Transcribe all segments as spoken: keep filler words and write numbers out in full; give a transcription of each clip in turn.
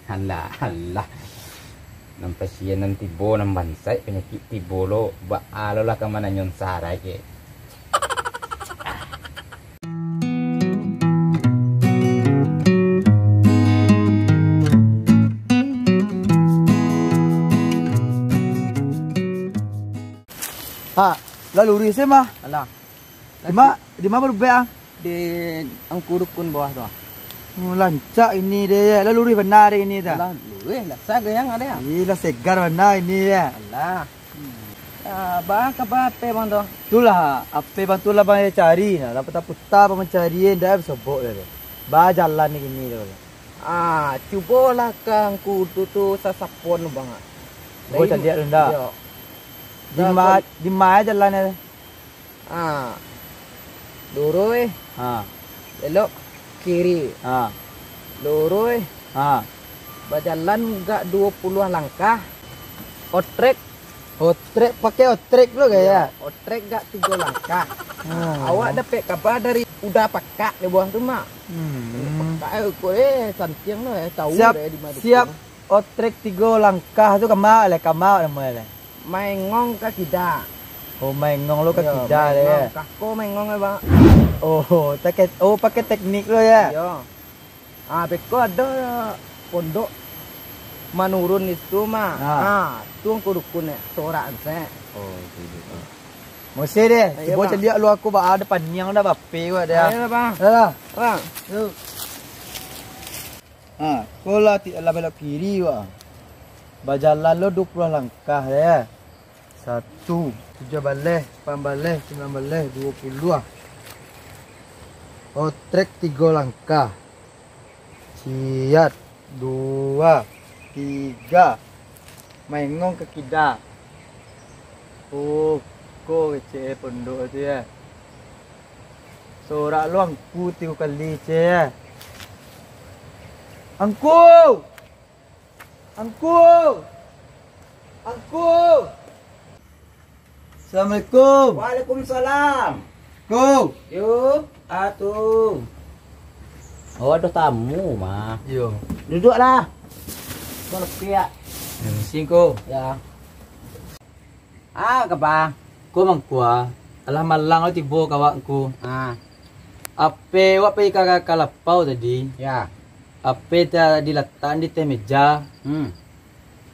Alah, alah. Nan pasian nan tibo, nan bansaik panyakik tibo lo, baa lo lah ka mananyo sarai ke. Ha, lah luruih se mah. Alah. Di ma, di ma barubek ah? Di angku dukun bawah tu ah. Oh, lancak ini deh, ya. Lah luruih bana deh ini dah. Alah, luruih lah. Saga yang ada ya? Ih, lah segar bana ini ya. Alah. Ah, bang, kaba H P bang tu? Itulah, H P bang tu lah bang ya cari nah. Lah puta-puta bang mancari, ndak basobok dah tu. Bajalan ni kini tu. Ah, cubolah ka angku tu, tu sasapon bang. Cubo caliak dulu ndak? Iyo. Di ma, di ma jalan ya? Ah. Luruih. Ha. Belok kiri. Ha. Luruih. Ha. Bajalan gak duo puluah langkah. Otrek. Otrek, pakai otrek lo gaya. Otrek gak tigo langkah. Ha. Awak dapek kaba dari Uda Pakak di bawah tu, Mak. Hmm. Pakak eh, kok eh santiang lo eh, tahu siap, deh di mana siap. Otrek tigo langkah tu kama leh, kama namo leh. Maengong ka kida. Oh, maengong lo ka kida deh. Maengong, kako maengong, Bang. Oh, take-, oh, pakai teknik lo ya? Iyo. Ah, beko ado pondok manurun itu mah. Ah. Ah, tu angku dukun eh, sorak ansek. Oh, itu, itu. Mesti deh, cubo caliak lu aku ba ado paniang dah bape gua deh. Ayo lah, Bang. Ayo lah. Bang. Yuk. Ha, ko lah ti-, lah balok kiri, wak. Bajalan lo duo puluah langkah, ya. Satu, tujuah baleh, lapan baleh, sambilan baleh, duo puluah. Otrek tigo langkah. Ciat, dua, tiga. Maengong ka kida. Oh, ko kecek pondok tu, ya. Sorak lo angku tigo kali, ceh. Angku! Angku! Angku! Assalamualaikum. Waalaikumsalam. Ku. Yo, atu. Oh, ado tamu, mah. Yo. Duduaklah. Ko lepiak. Misi, Ku. Ya. Ah, kaba? Ko mangkua, alah malang lo tibo ka awak, Ngku. Ah. Ape awak pai ka, ka, ka lapau tadi? Ya. Ape ta-, dilatak di ateh meja. Hmm.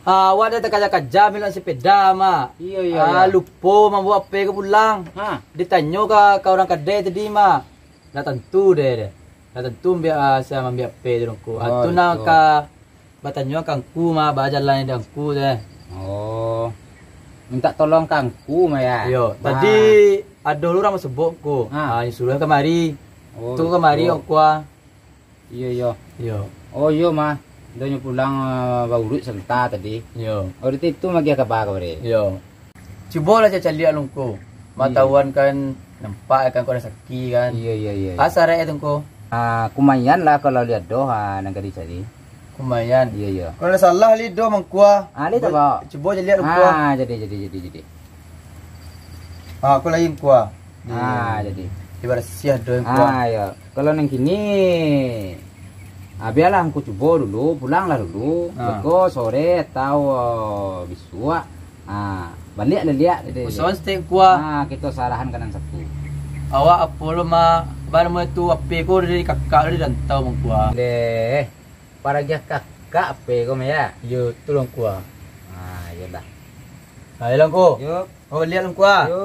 Ah, awak dah takaja-kaja milok sepeda, Mak. Iyo, iyo, ah, iyo. Lupo mambawa ape ko pulang. Ha. Ditanyo ka, ka urang kadai tadi, Mak. Lah tantu deh, deh. Lah tantu ambiak, ah, sia maambiak ape tu, Ngku. Ah, tu nan ka batanyo ka Ngku, mah, baa jalan di Ngku tu, eh. Oh. Mintak tolong ka Ngku, mah, ya? Iyo, tadi ado urang basobok, Ngku. Ha. Ah, inyo suruah kamari. Oh, tu kamari, Ngku, ah. Iyo, iyo. Iyo. Oh, iyo, mah. Dah nyo pulang, eh, bauruik sabanta tadi. Iyo. Oh, dari itu magiah kaba ka mari. Iyo. Cubolah caliak lo, Ngku. Iyo. Matahuan kan, nampak kan, kok ado saki kan. Iyo, iyo, iyo, iyo. Asa rakyat tu, Ngku. Ah, kumayan lah kalau liek doh, ah, nan ka dicari. Kumayan. Iyo, iyo. Kalau ado salah liek doh mangkua. Ah, liek tu, Bok. Cubo caliak lo, Ngku. Ah, jadi, jadi, jadi, jadi. Ah, aku lai, Ngku. Ah, jadi. Ibarat siah doh, Ngku. Ah, iyo. Kalau nan kini, ah, bialah Ngku cubo dulu, pulanglah dulu. Ah. Beko sore atau, oh, bisuak. Ah, baliak lah liek deh. Usahoan stek, Ngku. Ah, kito sarahan ka nan satu. Awak apo lo, Mak? Baa namo tu, ape ko dari kakak dari rantau, Ngku. Deh, paragiah kakak ape ko, Mak, ya? Yo, tu lo, Ngku. Ah, iyolah. Ayolah, Ngku. Yo. Oh, liek lo, Ngku. Yo.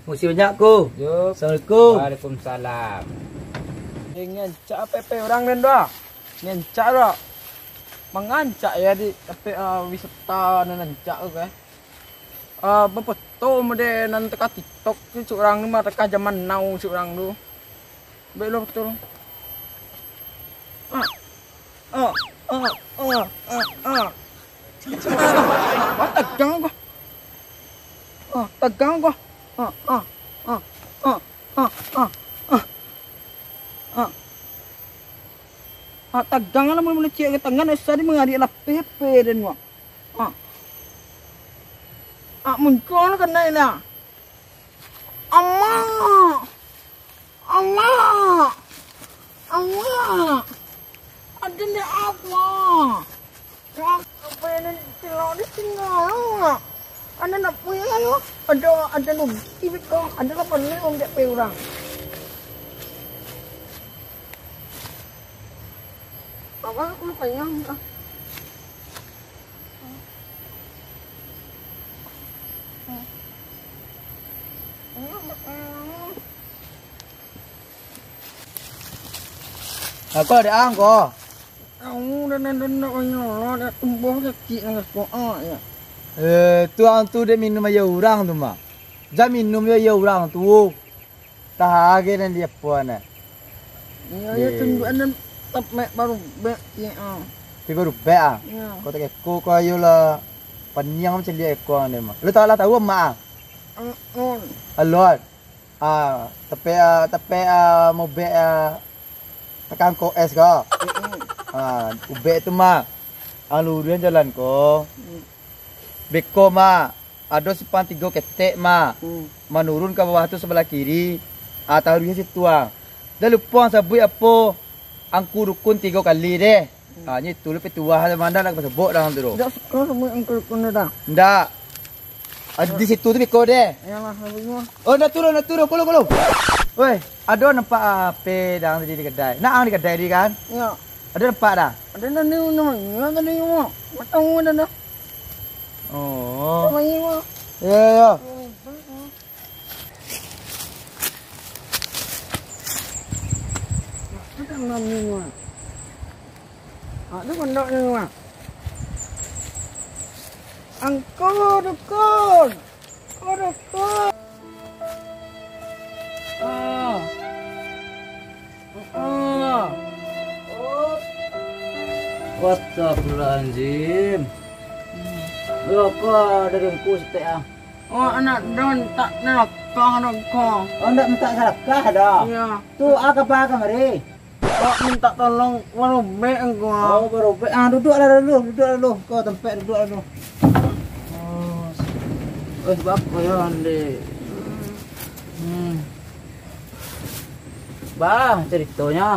Makasih banyak, Ku. Yo. Assalamualaikum. Waalaikumsalam. Eh, ngancak ape-ape urang den doh. Ngancak doh. Mangancak ya di ape, ah, wisata nan ngancak tu, eh. Ah, bafoto mode nan teka TikTok tu, surang tu mah teka zaman now surang tu. Baiklah, betul. Ah. Ah, ah, ah, ah, ah. Ah, tagang ko. Ah, tagang ko. Ah, ah, ah, ah, ah, ah, ah. Ah. Ah, tagang lah, mun, mun ciek ka tangan, usah di mangariak lah, pepe den ko. Ah. Ah, muncul lah kanai lah. Amak! Amak! Amak! Aden dek apo? Apa yang tinggal di tinggal? Anda nak punya ayo? Ada ada rugi beko, ada lah pernah ambil pe orang. Apa aku payah? Ako dek ang ko. Aku dah nak nak menyolot, dah tumbuh sakit nak kok ah ya. Eh, tu ang tu dek minum aia urang tu mah. Jan minum jo aia urang tu. Tahaga nan di apo nah. Iyo, iyo, tunjuakan nan tapek baru bek ya. Tapi baru bek ah. Iyo. Kau tak keko kau ayo lah. Paniang macam dia ekor dia mah. Lu tahu lah tahu emak ah. Alon. Ah, tapek ah, tapek ah, mau bek ah, takangkok es ko. Ah, ubek tu mah. Ang luruihan jalan ko. Beko mah. Ado simpang tigo ketek mah. Manurun ka bawah tu sabalah kiri. Ah, taruihan situ ah. Dah lupo ang sabuik apo? Angku Dukun tigo kali deh. Ah, nyo itu lu petuah lah, mandak nak basebok dah tu. Ndak suko sabuik Angku Dukun tu dah. Ndak. Ah, di situ tu beko deh. Iyolah, sabuik mah. Oh, ndak turun, ndak turun. Kolong, kolong. Weh, ado nampak ape dang tadi di kedai? Nak ang di kedai tadi kan? Iyo. Ado nampak dah? Ado dah ni namanya tadi mah. Matang dah dah. Oh. Namanya mah. Iyo, iyo. Angku Dukun! Angku Dukun! Ah. Ah. Astagfirullahaladzim. Yo, ko dari angku setek ah. Oh, anak don tak nalakah dong ko. Oh, ndak mintak sadakah dah? Iyo. Tu, ah, kapa kamari? Awak mintak tolong barobek ko. Oh, barobek. Ah, duduaklah dulu, duduaklah dulu. Ko tampek duduaklah dulu. Oh, eh, bako yo, Andi. Hmm. Bah, caritonyo.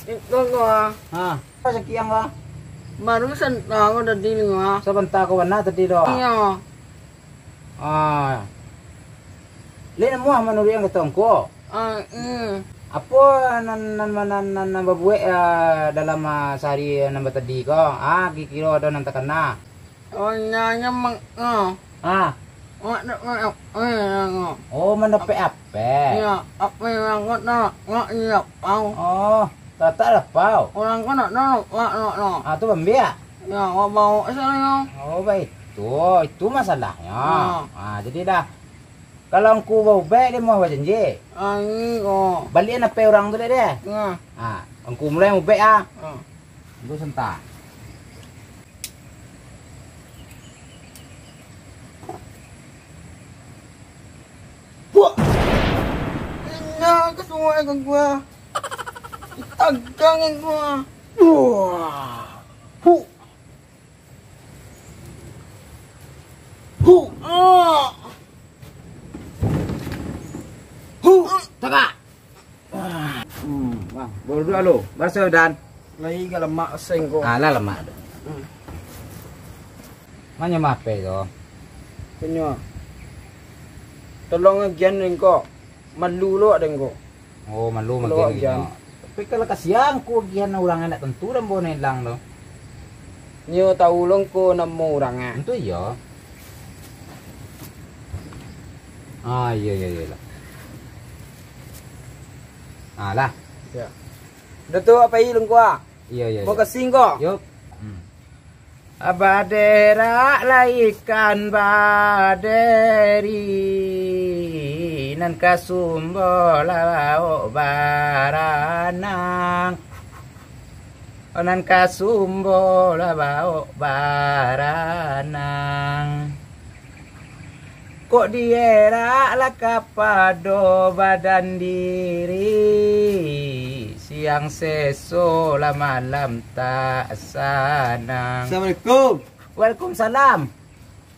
Iko ko. Ha, apa sakiang ko? Baru santa ko tadi ni ko. Sabanta ko bana tadi do. Iyo. Ah. Lai namuah manuruik ang kato angku? Ah, mm. Apo nan, nan, nan, nan, nan babuek, ah, dalam, ah, sahari nan batadi ko? Ah, kiro-kiro ado nan takana? Oh, nyo, nyo mang, ah. Ah. Wak dek, wak dek, eh, wak. Oh, mandapek ape? Iyo, ape yang wak nak, wak iyo, pau. Oh, tatak lapau. Urang ko nak nak, wak nak nak. Ah, tu bambiak? Iyo, wak baok sajo. Oh, baitu. Itu masalahnyo. Iyo. Ah, jadi dah. Kalau angku baubek, deh, mau bajanji. Ah, iyo. Baliakan ape urang tu deh, deh. Iyo. Ah, angku mulai maubek, ah. Ah. Angku santa. Puak! Indak kasuai ka gua. Tagang ka gua. Wah. Hu. Hu. Ah. Hu. Tagak. Hmm, wah, baru dua lo. Baso dan. Lai ka lamak seng ko. Alah, lamak tu. Hmm. Manyo mape ko? Punyo. Tolong agian deng ko. Malu lo deng ko. Oh, malu magian. Tapi kalau kasiang ku agian urang ndak tentu dan bawa nelang tu. Nyo tahu lo ko namo urang ah. Tentu iyo. Ah, iyo, iyo, iyo lah. Ah, lah. Ya. Dah tu apo i lengkua? Iyo, iyo. Mau kasing ko? Yo. Hmm. Baderak lah ikan baderi, nan ka sumbo lah baok baranang. Nan ka sumbo lah baok baranang. Kok dierak lah kapado badan diri, siang seso lah malam tak sanang. Assalamualaikum. Waalaikumsalam.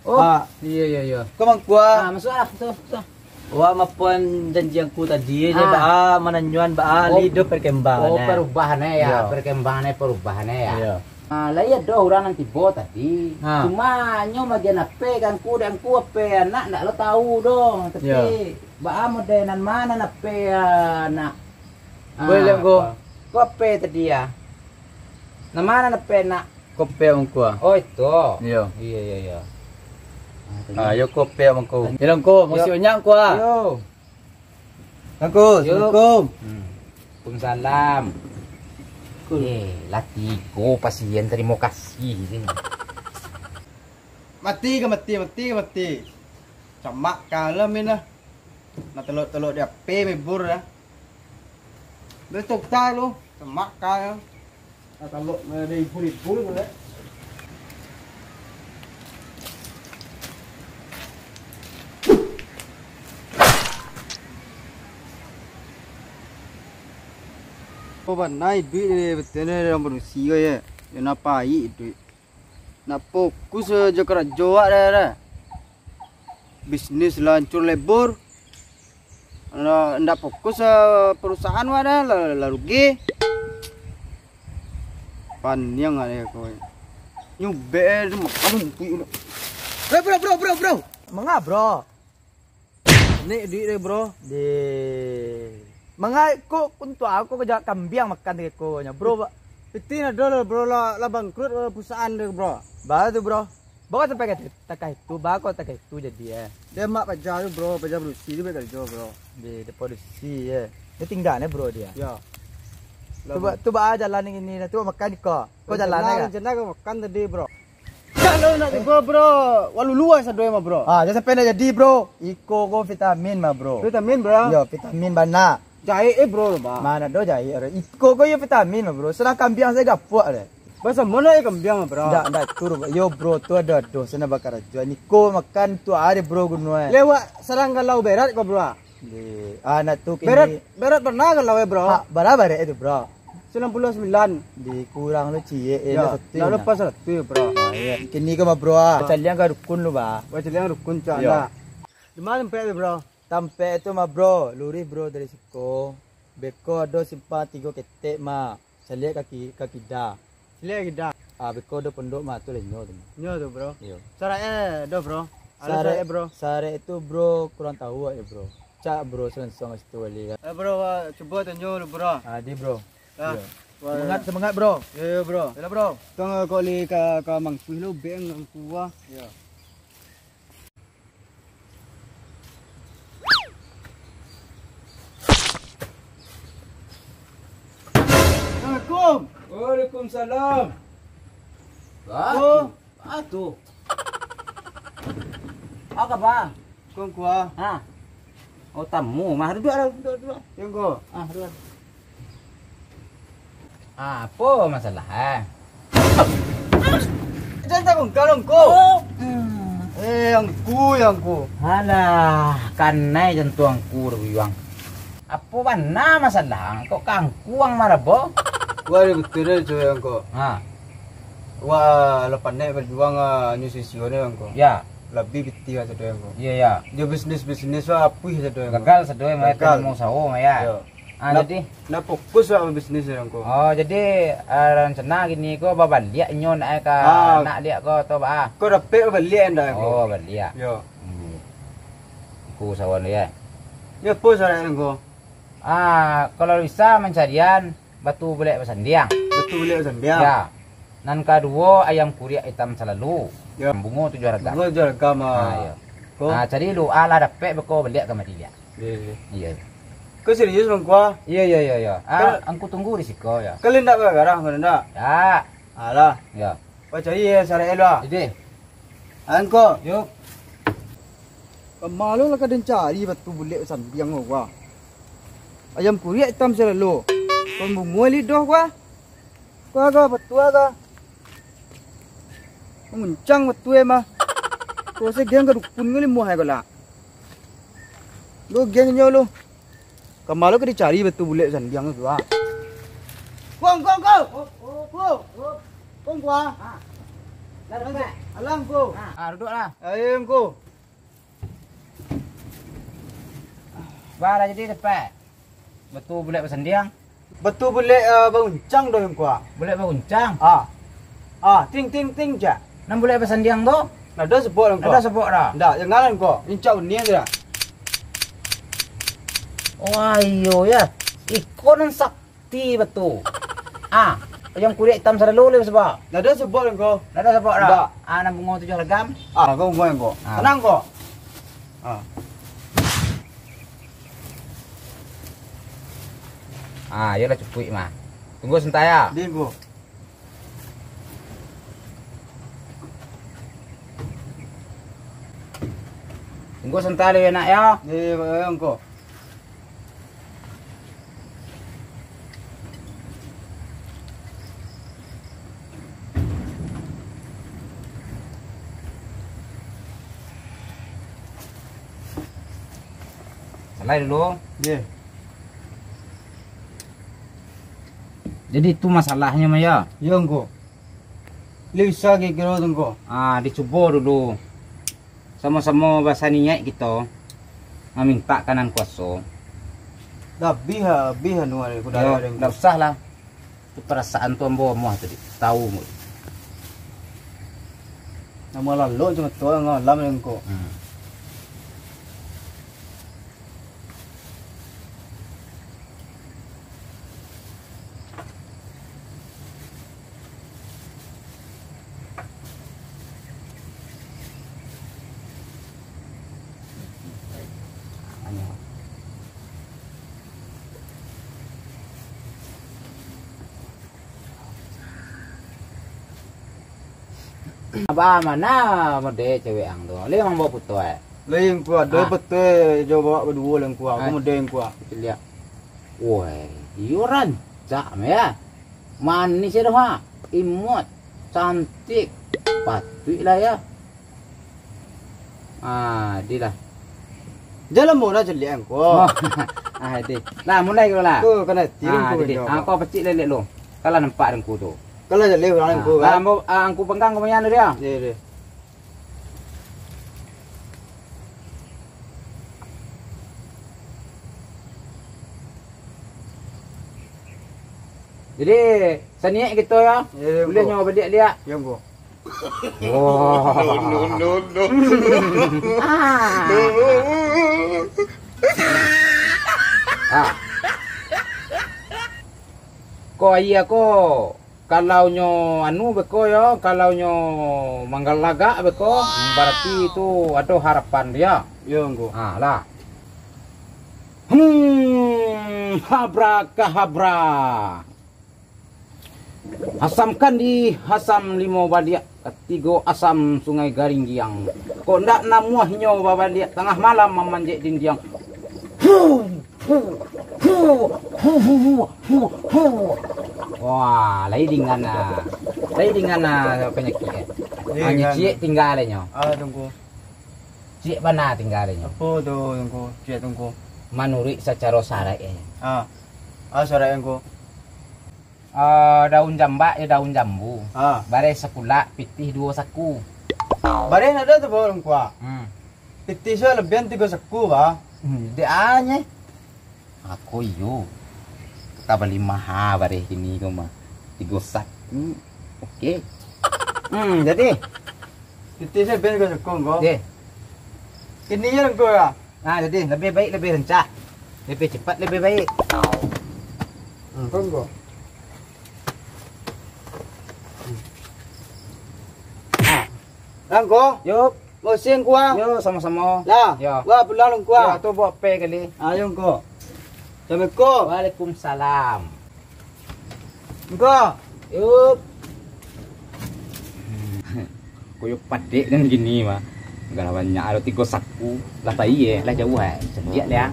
Oh, ah, iyo, iyo, iyo. Ko mangkua? Ah, masuaklah, masuak, masuak. Wah, mapan janji angku tadi, ah. Baa mananyoan, baa lido perkembangan, oh, eh. Perubahan, eh, ya. Iyo. Perkembangan, eh, perubahan, eh, ya. Iyo. Ah, lai ado urang nan tibo tadi. Ha. Cuma nyo magian ape ka angku, dek angku ape anak ndak lo tau doh. Tapi Yo. baa model nan ma nan ape, ah, nak? Boleh, Ah, Ngku. apo? Ko ape tadi, ah? Nan ma nan ape nak? Ko ape, Ngku, ah? Oh, itu. Iyo. Iyo, iyo, iyo. Ah, tadi. Ah, yo ko ape, Ngku. Yo. Yo, Ngku, makasih banyak, Ngku, ah. Yo. Bungkus, Yo. Assalamualaikum. Hmm. Waalaikumsalam. Cool. Eh, lah tigo pasien, tarimo kasih ni. Mati ka mati, mati ka mati. Camak ka lah main lah. Nak telok-telok di ape mebur lah. Betul tak lu? Camak ka lah. Nah, kalau, eh, ada ibu-ibu tu, eh. Oh, banai duit dia, betul dia dalam produksi ko, ya. Dia nak paik duit. Nak fokus, eh, jo karajo awak dah, dah. Bisnis lah hancur lebur. Ndak fokus, eh, perusahaan wak dah, lah, lah rugi. Paniang lah ko. Nyubek, eh, makan rumpuik udah. Eh, bro, bro, bro, bro. Manga, bro? Nek duit deh, bro. Deh. Manga ko untuak aku kajak kambiang makan deh ko nyo, bro, Pak. Piti ado lah, bro, lah, lah bangkrut, eh, perusahaan deh, bro. Ba tu, bro. Bako sampai ka takah itu, bako takah itu jadi, eh. Dia mak paja tu, bro, paja produksi tu baik karajo, bro. Di depan produksi, eh. Dia tinggal ni, bro, dia. Ya. Tu ba, tu ba jalan yang ini, tu ba makan iko. Ko jalan, jalan, eh, jalan ko makan tadi, bro. Kalau nak tigo, bro, walulu lah sado mah, bro. Ah, jangan sampai nak jadi, bro. Iko ko vitamin mah, bro. Vitamin, bro. Yo, vitamin bana. Jahek, eh, bro, bah. Mana ado jahek, bro. Iko ko yo vitamin mah, bro. Sedang kambiang sajo gapuak deh. Basamo nak kambiang, bro? Ndak, ndak tu, bro. Yo, bro, tu ado, ado. Sana bakarajo. Niko makan tu ado, bro, guno, eh. Lewat sarang galau berat ko, bro. Di, ah, nak tu kini. Berat, berat pernah galau, eh, bro? Ha, bara barek itu, bro? Sembilan puluh sembilan. Dikurang lu ciek, eh, Yo, nak satu nak nah. Lepas satu, bro. Ah, iya. Kini ko mah, bro, ah. Bacaliang ka dukun lu, bah. Bacaliang dukun, cak Yo. Nah. Di mana tempat tu, bro? Tampek tu mah, bro, luruih, bro, dari siko. Beko ado simpang tigo ketek mah. Saliak kaki, ka kida. Saliak kida. Ah, beko ado pondok mah, tu lah nyo tu mah. Nyo tu, bro. Iyo. Saraik, eh, ado, bro. Ado saraik, saraik, bro. Saraik tu, bro, kurang tahu awak yo, bro. Cak, bro, langsung ka situ bali kan. Eh, bro, wak cubo tanyo lu, bro. Ah, di, bro. Ah. Iyo. Wah, semangat, semangat, bro. Yo, yo, bro. Yolah, bro. Tong kok li ka, ka mangkuih lu, beng angku, wah. Iyo. Assalamualaikum. Waalaikumsalam. Batu. Oh. Batu. Apa, Bang? Kong kua. Ha. Oh, tamu. Mah, duduak lah, duduak, duduak. Yo, Ngku. Ah, duduak. Ah, apo masalah, eh? Jangan takut, kalau Ngku. Oh. Eh, angku, ya, Ngku. Alah, kanai jantuang angku, Buyuang. Apo bana masalah, kok ka angku ang marabo? Wah, batua tu, Ngku. Ha. Wah, lah pandai bajuang, ah, nyo sisio ni, Ngku. Ya. Labiah pitih lah sado, Ngku. Iya, iya. Dio bisnis-bisnis wah apuih sado, Ngku. Gagal sado, Ngku. Gagal. Mau usaho, Ngku, ya. Iya. Ah, nak, jadi? Nak fokus lah bisnis, Ngku. Oh, jadi, ah, rancana kini ko babaliak nyo nak ka, ah, nak liak ko atau ba? Ko dapek babaliak ndak, Ngku? Oh, baliak. Iya. Hmm. Ngku usaho ni, ya. Ya, apo saraik, Ngku? Ah, kalau bisa mancarian batu bulek basandiang. Batu bulek basandiang. Ya. Nan kaduo, ayam kuriak itam salalu. Ya. Bungo tujuah ragam. Bungo tujuah ragam, ah. Ah, iya. Ko? Ah, cari lu, alah dapek beko baliak kamari liak. Iya, iya. Iya. Ko serius, Bang Kua? Iya, iya, iya, iya. Ah, kal- angku tunggu di siko, ya. Kalian ndak bagarah, mana ndak? Ndak. Alah. Ya. Kau cari ya, saraik lu, ah. Ide. Angko. Yo. Kama lo lah ka den cari batu bulek sambiang ko, wah. Ayam kuriak itam salalu. Pambungo lidah, wah. Wah, ga, batu ga. Manguncang batu e mah. Ko se geng ka dukun ko limuah e ko lah. Lo geng nyo lo. Kama lo ka dicari batu bulek sandiang tu, ah. Kong, kong, kong. Kong, kong. Kong, kong. Ah. Alang, kong. Ah, duduak lah. Ayo, kong. Bah, lah jadi dapek. Batu bulek basandiang. Batu bulek, eh, baguncang doh, kong. Bulek baguncang? Ah. Ah, ting, ting, ting, cak. Nan bulek basandiang tu? Ndak ado sabok, Ngku. Ndak ado sabok dah? Ndak, janganlah, Ngku. Incak uning tu dah. Wah, iyo, ya. Iko nan sakti batul. Ah, ayam kuriak itam saralu leh sabok. Ndak ado sabok, Ngku. Ndak ado sabok dah? Ndak. Ah, nan bungo tujuah ragam? Ah, kau bungo, Ngku. Ah. Tanang, Ngku. Ah. Ah, iyolah cukuik mah. Tunggu sebentar ya. Di, Ngku. Tunggu sebentar dulu, nak, ya. Iya, iya, iya, Ngku. Salai dulu. Iya. Jadi, itu masalahnyo, Maya? Iyo, Ngku. Lai bisa kiro-kiro tu, Ngku? Ah, dicubo dulu. Samo-samo basaniaik kito mamintak ka nan kuaso. Dah abih, abih anu ari, Ngku, dah. Yo, dah, Ngku. Ndak usah lah. Tu parasaan tu ambo amuah tadi. Tahu, Ngku. Namo lalok cuma tu ngalam, Ngku. Hmm. Abah, ma nan mode cewek ang tu? Lai mambao putuih, eh? Lai, Ngku, ado putuih jo awak baduo lai, Ngku. Aku mode, Ngku. Kito liek. Woi, iyo rancak mah, ya. Manih sia doh, ha. Imut, cantik, patuik lah, ya. Ah, di lah. Jan lamo lah caliak, Ngku. Oh. Ah, di. Lah, mulai ko lah. Ko kana ati, ah, Ngku, di. Ah, ko pacik lelek lo. Kalau nampak Ngku tu. Kalau jaleh urang, Ngku, ah, kan? Ah, ambo, ah, Ngku panggang ko mayan tu dia. Iya, iya. Jadi, saniaik kito, ya. Iya, iya, Ngku. Buliah nyo baliak-liak. Iya, Ngku. Wah. No, no, no, no. Ah. Ah. Ko aia ko, kalau nyo anu beko yo, kalau nyo manggalagak beko, barati tu ado harapan dia. Yo, Ngku. Ah, lah. Hmm, habra kahabra. Asam kandi, asam limo baliak, katigo asam Sungai Garinggiang. Kok ndak namuah inyo babaliak tangah malam mamanjek dindiang. Hu, hu, hu, hu, hu, hu, hu, hu. Wah, lai dingan ah. Lai dingan ah panyakik eh. Iya, hanyo kan. Ciek tingga lai nyo. Ah, tunggu. Ciek bana tingga lai nyo. Apo tu, tunggu? Ciek tunggu. Manuruik sacaro saraik eh. Ah. Ah, saraik tunggu. Ah, daun jambak jo daun jambu. Ha. Bareh sakulak, pitih duo saku. Bareh ndak ado tu, Bang, Ngku. Hmm. Pitih se labiahan tigo saku, bah. Hmm, dek a nyo. Ako iyo. Ka bali maha bareh kini ko mah. Tigo saku. Oke. Hmm, jadi. Pitih se labiahan tigo saku, Ngku. Oke. Kini yo, Ngku, yo. Nah, jadi, lebih baik, lebih rancak. Lebih cepat, lebih baik. Hmm, tunggu. Nah. Lah, Ngku. Yup. Makasih, Ngku, ah. Yo, samo-samo. Lah. Yo. Wah, pulang, Ngku, ah. Yo, tu bawa pe kali. Ah, yo, Ngku. Assalamualaikum. Waalaikumsalam. Ngku. Yup. Koyo padek kan kini mah. Gala banyak ado tigo saku. Lah pai eh, lah jauah eh. Sadiak lah.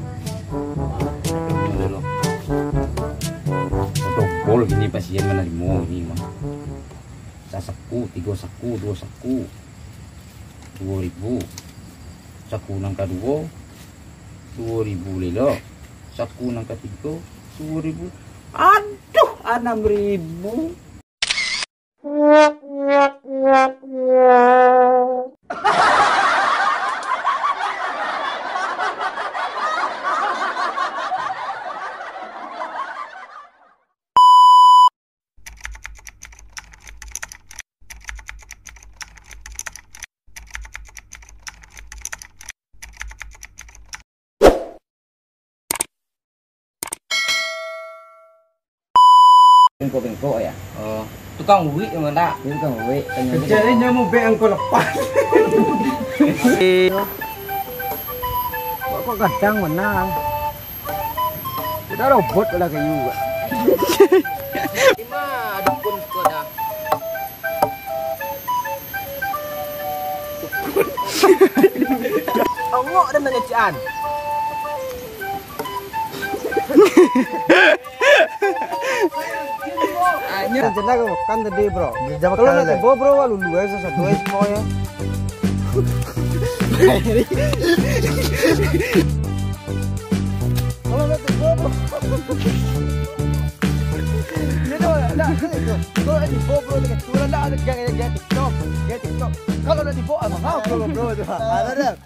Dobol kini pasien manarimo kini mah. Sasaku, tigo saku, duo saku. Duo ribu. Saku nan kaduo, duo ribu lelo. Saku nan katigo, duo ribu. Aduh, anam ribu. Bengkok-bengkok ya. Oh, tukang uwik memang tak? Dia tukang uwik, tanya dia. Jadi nyamu bek angko lepas. Kok, kok kadang menang? Kita robot pala kayu. Ima dukun ko dah. Ongok dan mangecek an. Anyo. Rencana ko makan tadi, bro. Kalau nak tibo, bro, wak lulu aja satu aja semuanya. Kalau nak tibo, bro. Dia tu, nak, nak, itu. Kalau nak tibo, bro, dekat tu lah, nak, ada gaya, gaya TikTok. Gaya TikTok. Kalau nak tibo, ah, mahal, bro, bro, tu. Ada dah.